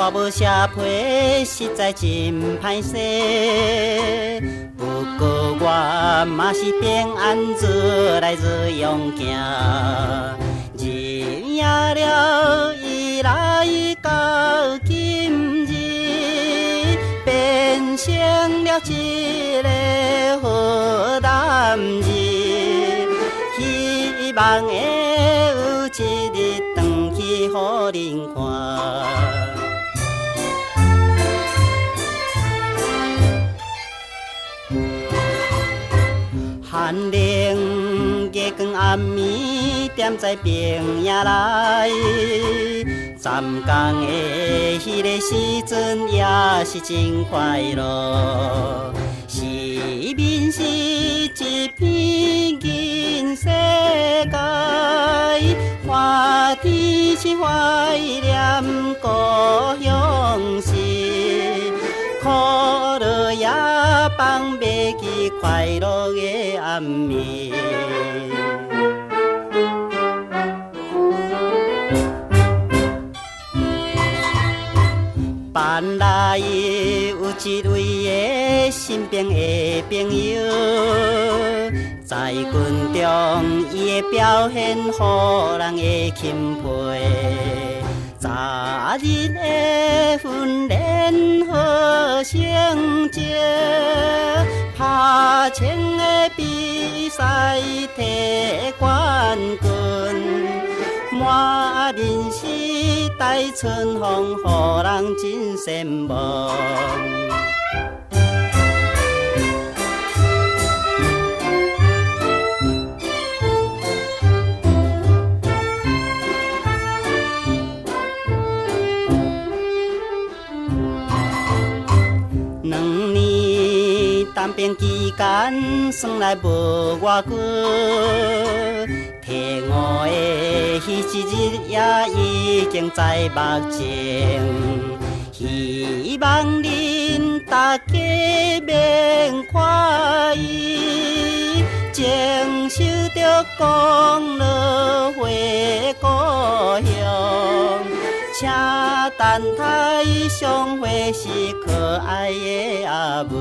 我無寫批，實在真歹勢。不過我嘛是平安愈來愈勇健，認了伊來到今日，變成了一個好男兒。希望會有一日轉去予恁看。寒冷月光暗暝踮在平野內，站工的彼個時陣也是真快樂。四面是一片銀世界，歡天是懷念故鄉時，苦樂也放袂記快樂的暗暝。班內有一位的身邊的朋友，在軍中伊的表現予人會欽佩。昨日的訓練好成績，拍槍的比賽摕冠軍，滿面是帶春風，予人真羨慕。2年當兵期間，算來無偌久，退伍的彼一日也已經在目前。希望恁大家免懷疑，情受著功勞回故鄉，請等待相會時可愛的阿母。